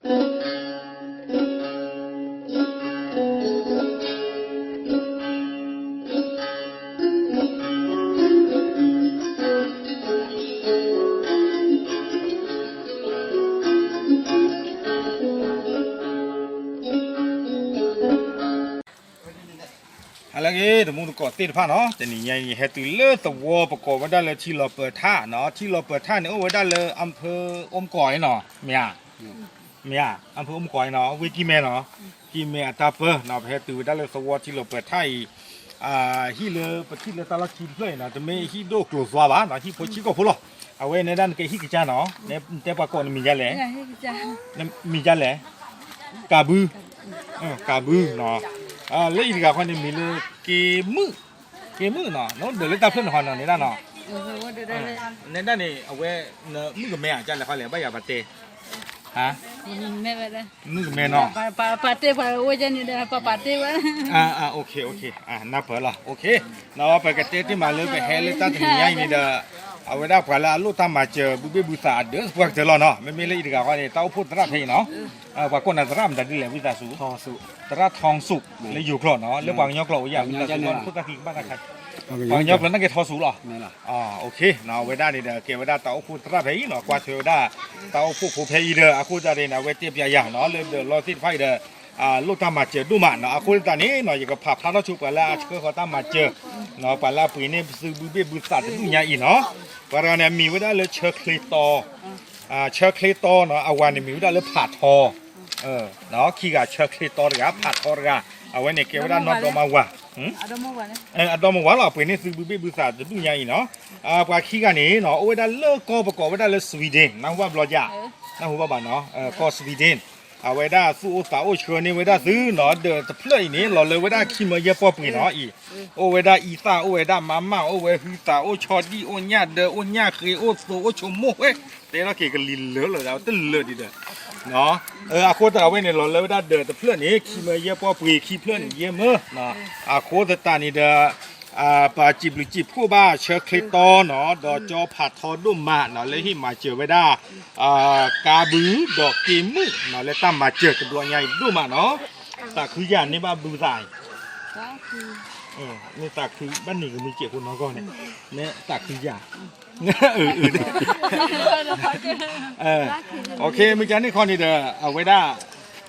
ဟါလၢအဂ့ၤ တမူတကိးသ့ၣ်တဖၣ်နီၤ, တနံၤညါအံၤ ဟဲတုၤလၢသဝီပကိးဝဲဒၣ်လၢထံလီၤပၢၤထၣ်နီၤ, ထံလီၤပၢၤထၣ်န့ၣ် အိၣ်ဝဲဒၣ်လၢ အၣ်ဖၢၣ်အိၣ်မကီးအံၤနီၤ, မ့ၢ်ဧါ, မ့ၢ်ဧါ, အၣ်ဖၢၣ်အိၣ်မကီးအံၤနီၤ, ဝ့ၢ်ကံၢ်မဲနီၤ, ကံၢ်မဲအတၢ်ပၢနီၤ, ပဟဲတုၤဝဲဒၣ်လၢသဝီထံလီၤပၢၤထၣ်အံၤ, ဟံၣ်လၢပထံၣ်လၢတၢ်လီၢ်ခံတဖျၢၣ်အံၤနီၤ, တမ့ၢ်ဟံၣ်ဒိၣ်ကျိၤသွါဘၣ်နီၤ, ဟံၣ်ဖိဆံးကီၢ်ဖိလီၤ, အဝဲန့ၣ်ဒၣ်နကဟံၣ်ကစၢ်နီၤ, နတဲပှၤကိးနမံၤဒ်လဲၣ်, မံၤဒ်လဲၣ်, ကးဘု ကးဘုနီၤ, လၢအံၤတဂၤဃီန့ၣ် မံၤလၢက့မုၣ်, က့မုၣ်နီၤ, နအိၣ်ဒၢးလၢတၢ်ဖျၢၣ်န့ၣ်ဃီနီၤ, နဒၣ်နီၤ, နဒၣ်န့ၣ် အဝဲ နမုၣ်ကမဲဧါ ကလဲၤဃီလဲၣ် ဘၣ်ယၤပတဲ, ဟါ, မုၣ်ကမဲနီၤ, ပာ်တဲပှၤဝဲန့ၣ်ဒီး ပာ်ပာ်တဲဝဲ, နၢ်ပၢၢ်လီၤ, ပကတဲတ့ၢ်မးလၢပဟဲလၢတၢ်တနံၤညါအံၤန့ၣ်ဒီး, အဝဲဒၣ်ပှၤလၢအလိၣ်တၢ်မၤစၢၤဘုဘ့ၣ်ဘုသးအဒၢးသပှၢ်ကတၢၢ်လီၤနီၤ, မ့မ့ၢ်လၢအံၤတဂၤဃီန့ၣ် တၢ်အိၣ်ဖှိၣ်သရၣ်ဖဲအံၤနီၤ, ပှၤကိးနၤသရၣ်မတၤဒ်လဲၣ် ဝံသးစူၤ, သရၣ်ထီစူး, လၢယိၤကျိာ်နီၤ, လၢပှၤကညီကျိာ်အိၣ်ယၤ ဝံသးစူၤ ခိၣ်သၣ်ခံကဘၣ်တၢ်ခါ, ပှၤကညီကျိာ်န့ၣ်က့ၤထီစူးလီၤ, အဝဲဒၣ်န့ၣ်ဒီး ကဲဝဲဒၣ်တၢ်အိၣ်ဖှိၣ်သရၣ်ဖဲအံၤနီၤ, ကွၢ်ထွဲဝဲဒၣ် တၢ်အိၣ်ဖှိၣ်ဖိဖဲအံၤဒီး အဃိသတးန့ၣ် အဝဲတဲပျးယၤနီၤ လၢဒၢးလီသ့ၣ်တဖၣ်အံၤဒီး လိၣ်တၢ်မၤစၢၤဒိၣ်မးနီၤ, အဃိသတးန့ၣ်နီၤ ယကဖးဖျါထီၣ်ဆိပှၤလၢအဆှၢဃီၤတၢ်မၤစၢၤ, ပှၤလၢအပှ့ၤန့ၢ်သုဘုဘ့ၣ်ဘုသးတဒူၣ်ညါအံၤနီၤ, ပှၤတဂၤန့ၣ် အမံၤဝဲဒၣ်လၢဆၢချ့တီ, ဆၢချ့တီနီၤ, အဝၤန့ၣ်မံၤဝဲဒၣ်လၢဖးထီ, ခံဂၤဆၢချ့တီတဂၤ ဖးထီတဂၤ, အဝဲန့ၣ်ကဲဝဲဒၣ်နီၢ်ဒီမါဝၤ အဒီမါဝၤလီၤ, အပှ့ၤန့ၢ်သုဘုဘ့ၣ်ဘုသးတဒူၣ်ညါအံၤနီၤ, ပှၤခံဂၤန့ၣ်နီၤ အိၣ်ဝဲဒၣ်လၢကီၢ်ပကိးဝဲဒၣ်လၢ Sweden နၢ်ဟူဘၣ်ဘျီယါ, နၢ်ဟူဘၣ်ဘၣ်နီၤ, ကီၢ် Sweden, အဝဲဒၣ်သူၣ်အိၣ်သးအိၣ်ဆှၢန့ၢ်ဝဲဒၣ်သုနီၤ, ဒီးတဖျၢၣ်အံၤန့ၣ် လီၤလၢဝဲဒၣ်ခံမၢယဲၢ်ပီၢ်ပှ့ၤနီၤအံၤ, အိၣ်ဝဲဒၣ်အံသၣ် အိၣ်ဝဲဒၣ်မါမၢ် အိၣ်ဝဲဟုသး အိၣ်ဆီဒံၣ် အိၣ်ညၣ်ဒၢး အိၣ်ညၣ်ဃ့ အိၣ်သိ အိၣ်ဆိမိၣ်ဝဲ, တဲထီၣ်က့ၤကလံၤလၢာ်လီၤ တလၢာ်ဒံးဒီး အဃိသတးအဝဲန့ၣ် လီၤလၢဝဲဒၣ်ဒီးတဖျၢၣ်န့ၣ် ခံမၢယဲၢ်ပီၢ်ပှ့ၤ ခံဖျၢၣ်န့ၣ် ယဲၢ်မၢ, အဃိသတးန့ၣ်ဒီး ပစံးဘျုးစံးဖှိၣ်ဘၣ်ဆၢချ့တီနီၤ ဒီးကၠီဖးထီဒိၣ်မးနီၤ လၢဟ့ၣ်မၤစၢၤဝဲဒၣ် ကါဘုဒီးက့မုၣ်နီၤ လၢတၢ်မၤစၢၤတဘျီညါအံၤဒိၣ်မးနီၤ, သးခုယၤန့ၢ်ဘၣ်ဘုသးအံၤ, မ့ၢ်သးခုဘၣ်န့ၣ်ကမုၢ်စဲးဖိနီၢ်ဂီၢ်န့ၣ်, မ့ၢ်သးခုယၤ အ မုၢ်ကါန့ၣ်ခီန့ၣ်ဒီး အဝဲဒၣ်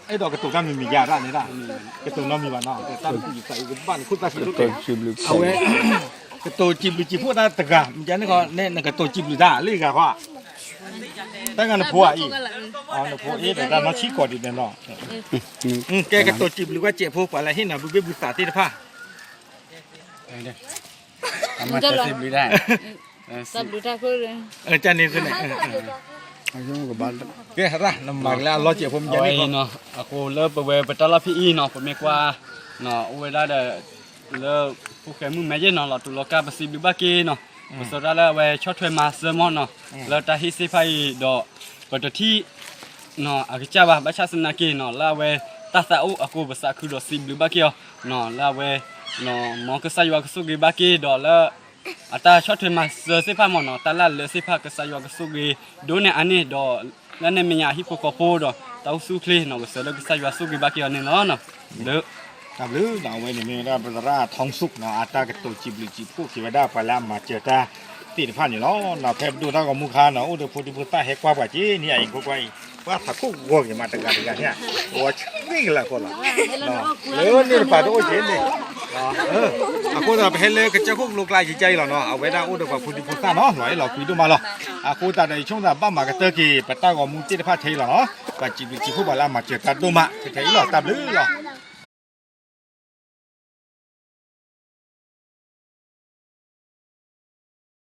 အဲၣ်ဒိးကတိၤတၢ်မံၤမံၤယၤဒၣ်န့ၣ်ဒၣ်, ကတိၤနီတမံၤဘၣ်နီၤ, တၢ်မုၢ်ကံၤသးအုးကဘၣ်န့ၣ် ခိၣ်သၣ်ခံတကဲ, အဝဲ ကတိၤစံးဘျုးစံးဖှိၣ်တၢ်တဂၤ မုၢ်ကါန့ၣ်ခီ နကတိၤစံးဘျုးတၢ်လၢယဂၤဃီ, တၢ်ဂၤနဖိဧါအံၤ, နဖိအ့ၣ် တၢ်နီၢ်ဆံၣ်ကီးဒ်န့ၣ်နီၤ, ကဲကတိၤစံးဘျုးကွၢ်စဲးဖိ ပှၤလၢဟ့ၣ်နၤဘုဘ့ၣ်ဘုသးသ့ၣ်တဖၣ် တၢ်ဘျုးတၢ်ဖှိၣ်န့ၣ်, ကဲ နမၤကလၢအလီၤစဲးဖိမုၢ်ကါန့ၣ်ခီ, အဃိလၢပဝဲပတၢ်လီၢ်ဖဲအံၤနီၤ ပမ့ၢ်ကွၢ် အိၣ်ဝဲဒၣ်ဒီး လၢဖိၣ်ဃဲမုၣ်မဲယဲၢ်နီၤ လီၤတူာ်လီၤကာ် ပစံးဘျုးဘၣ်က့ၤနီၤ, ပစံးတၢ်လၢအဝဲဆီၣ်ထွဲမၤစၢၤမီၢ်နီၤ, လၢတၢ်ဟ့ၣ်သ့ၣ်တဖၣ်အံၤဒီး ပတထံၣ် အကစၢ်ဘၣ် ဘၣ်ဆၣ်သနာ်က့နီၤ လၢအဝဲတၢ်သးအိၣ်အဃိ ပသးခုဒီးစံးဘျုးဘၣ်က့ၤအီၤနီၤ, လၢအဝဲ မ်ကစၢ်ယွၤကဆိၣ်ဂ့ၤဘၣ်က့ၤဒီးလၢ အတၢ်ဆီၣ်ထွဲမၤစၢၤသ့ၣ်တဖၣ်မီၢ်နီၤ တၢ်လၢအလဲၤသ့ၣ်တဖၣ် ကစၢ်ယွၤကဆိၣ်ဂ့ၤ ဒိၣ်န့ၢ်အါန့ၢ်ဒီး လၢန့ၣ်မဲာ်ညါအဟံၣ်ဖိဃီဖိဒီး တၢ်အိၣ်ဆူၣ်အိၣ်ချ့နီၤ ကစၢ်လၢကစၢ်ယွၤဆိၣ်ဂ့ၤဘၣ်က့ၤအီၤန့ၣ်လီၤ. တၢ်ဘျုး, အဝဲန့ၣ်မ့ၢ်ဝဲဒၣ်ပသရၣ်ထီစူၣ်နီၤ အတၢ်ကတိၤစံးဘျုးစံးဖှိၣ်က့ၤဝဲဒၣ်ပှၤလၢအမၤစၢၤတၢ်သ့ၣ်တဖၣ်န့ၣ်လီၤ. ဖဲပဒိၣ်တၢ်ဂီၤမူခါနီၤ အိၣ်ဒီးဖိဒံဖိသၣ်ဟဲကွၢ်ပှၤက့ၤန့ၣ်အံၤ ကွၢ်ကွၢ်အံၤ ပှၤသးခိၣ်ဂီၤက့ၤမးတဂၤတဂၤန့ၣ် အဝဲဆှံကလၢ်ဃီလီၤ. လၢန့ၣ်တပၤတအိၣ်က့ၤန့ၣ် အဃိဒီးပဟဲလၢကစၢၢ်ခိၣ်ကျိကျါယံၤကါအံၤလီၤနီၤ အဝဲဒၣ်အိၣ်ဒီးပှၤဖိဒံဖိသၣ်နီၤ လီၤအဲၣ်လီၤကွံဒိၣ်မးလီၤ. အဃိသတးဒီးယဆိကမိၣ်သးဘၣ်မၤကတၢၢ်က့ၤ ပတၢ်ဂီၤမူသ့ၣ်တဖၣ်ထဲအံၤလီၤနီၤ ပစံးဘျုးစံးဖှိၣ်ပှၤလၢအမၤစၢၤတၢ်ဒိၣ်မး ထဲအံၤလီၤ တၢ်ဘျုးလီၤ.